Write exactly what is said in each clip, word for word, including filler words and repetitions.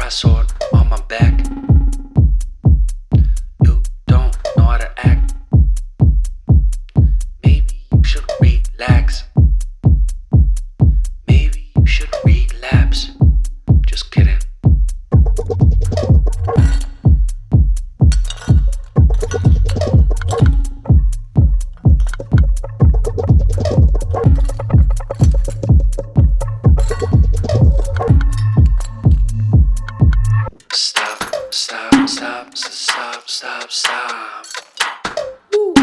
Sword on my back. You don't know how to act. Maybe you should relax. Maybe you should relapse. Just kidding. Stop, stop, stop, stop, stop, stop. Woo.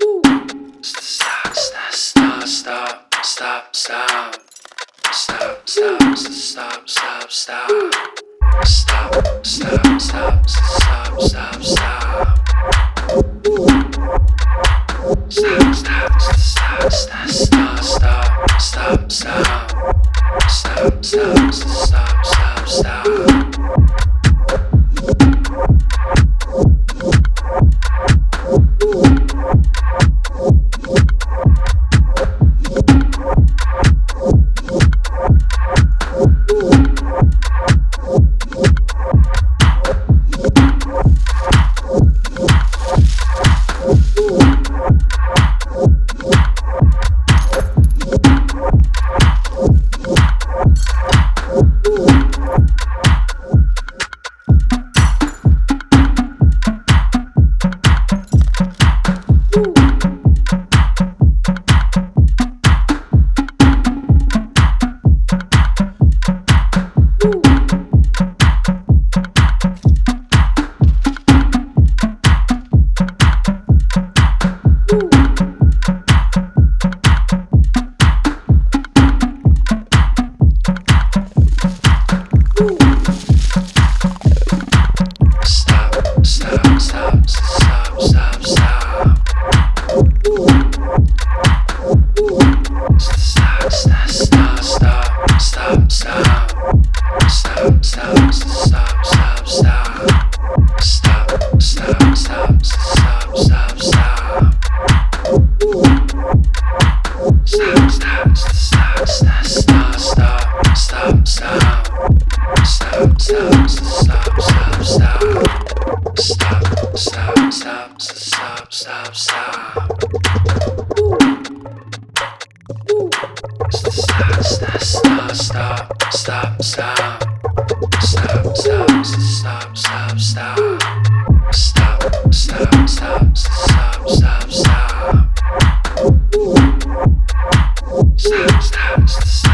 Woo. Stop, stop, stop, stop, stop, stop. Stop, stop, stop, stop, stop. Stop, stop, stop, stop, stop, stop. Stop, stop, stop, stop, stop, stop, stop. Stop, stop, stop, stop, stop. Stop, stop, stop, stop, stop, stop. Stop, stop, stop, stop, stop, stop. Stop, stop, stop, stop, stop. Stop, stop, stop, stop, stop, stop. Stop, stop, stop, stop, stop, stop, stop. Stop, stop, stop, stop, stop, stop. Stop, stop, stop, stop, stop, stop. Stop, stop, stop, stop, stop. Stop, stop, stop, stop, stop. Stop, stop, stop, stop, stop, stop. Stop, stop, stop,